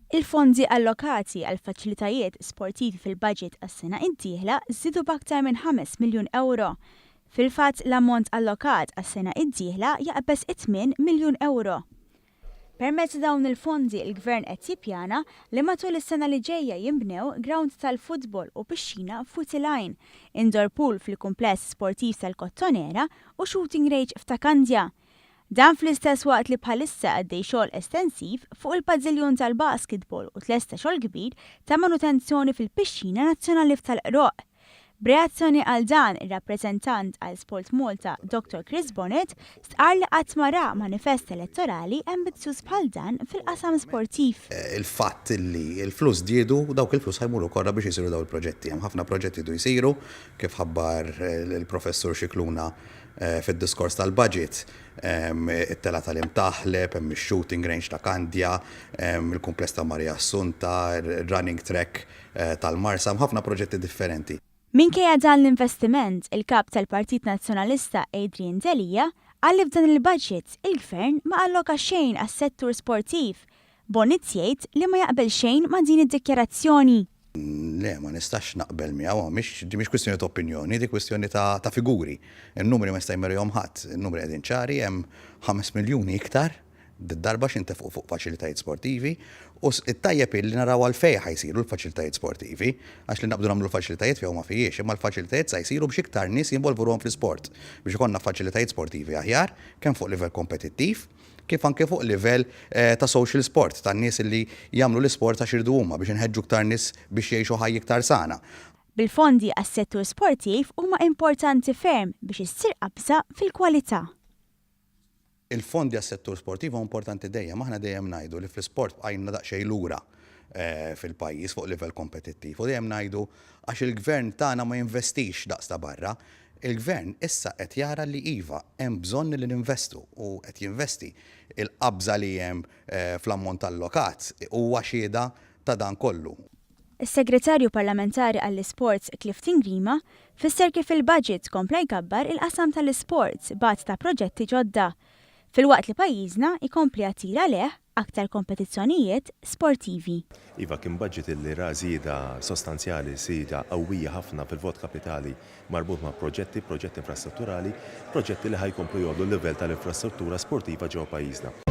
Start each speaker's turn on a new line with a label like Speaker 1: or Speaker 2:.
Speaker 1: Il-fondi allokati għall-faċilitajiet sportivi fil-budget għas-sena d-dieħla żdiedu b'aktar minn 5 miljun ewro. Fil-fatt, l-ammont allokat għas-sena d-dieħla jaqbeż it-8 miljun ewro. Permezz ta' dawn il-fondi l-Gvern qed jippjana li matul is-sena li ġejja jinbnew grawnd tal-futbol u pixxina f'Wied il-Għajn, indoor pool fil-kumpless sportiv tal-Kottonera u shooting range f'Ta' Kandja. Dan fl-istess waqt li bħalissa għaddej xogħol estensiv fuq il-padiljun tal-basketball u tlesta xogħol kbir ta' manutenzjoni fil-pixxina nazzjonali f'Tal-Qroqq. B'reazzjoni għal dan, ir-rappreżentant għal Sport Malta, Dottor Chris Bonett, stqarr li qatt ma ra manifest elettorali ambizzjuż bħal dan fil-qasam sportiv.
Speaker 2: Il-fatt li l-flus żdiedu, dawk il-flus ħa jmorru korra biex isiru dawn il-proġetti. Hemm ħafna proġetti jridu jsiru, kif ħabbar il-Professur Scicluna Fid-diskors tal-budget, it-telgħa tal-Imtaħleb, hemm ix-shooting range ta' Kandja, il-kumpless ta' Maria Assunta, ir-running track tal-Marsa, hemm ħafna proġetti differenti.
Speaker 1: Minkejja dan l-investiment, il-Kap tal-Partit Nazzjonalista Adrian Delia qal li f'dan il-budget il-Gvern ma alloka xejn għas-settur sportiv. Bonnici jgħid li ma jaqbel xejn ma' din id-dikjarazzjoni.
Speaker 2: Le, ma nistax naqbel miegħu, mhix di mhix kwistjoni ta' opinjoni, di kwistjoni ta' ta' figuri. In-numri ma jista' jmerihom ħadd, in-numri qegħdin ċari, hemm 5 miljuni iktar did-darba x'intefqu fuq faċilitajiet sportivi u t-tajjeb hi li naraw għalfejn ħa jsiru l-faċilitajiet sportivi, għax li naqbdu nagħmlu l-faċilitajiet fiha u ma fihiex, imma l-faċilitajiet sa jsiru biex iktar nies jinvolvu ruħhom fl-isport, biex ikollna faċilitajiet sportivi aħjar kemm fuq livell kompetittiv, kif anke fuq livell ta' social sport, ta' nies li jagħmlu l-isport għax iridu huma biex inħeġġu iktar nies biex jgħixu ħajja iktar sana.
Speaker 1: Bil-fondi għas-settur sportiv huma importanti ferm biex issir qabża fil-kwalità.
Speaker 2: Il-fondi għas-settur sportiv huma importanti dejjem. Aħna dejjem ngħidu li fl-isport bqajna daqsxejn lura fil-pajjiż fuq livell kompetittiv u dejjem ngħidu għax il-gvern tagħna ma jinvestix daqs ta' barra. Il-Gvern issa qed jara li iva, hemm bżonn li ninvestu u qed jinvesti. Il-qabża li hemm fl-ammont allokat huwa xhieda ta' dan kollu.
Speaker 1: Is-Segretarju Parlamentari għall-Isports Clifton Grima fisser kif il-budget kompla jkabbar il-qasam tal-isports b'għadd ta' proġetti ġodda, filwaqt li pajjiżna jkompli jattira lejh aktar kompetizzjonijiet sportivi.
Speaker 3: Iva, kien budget illi ra żieda sostanzjali, żieda qawwija ħafna fil-vot kapitali marbut ma' proġetti, proġetti infrastrutturali, proġetti li ħa jkomplu jgħollu l-livell tal-infrastruttura sportiva ġewwa pajjiżna.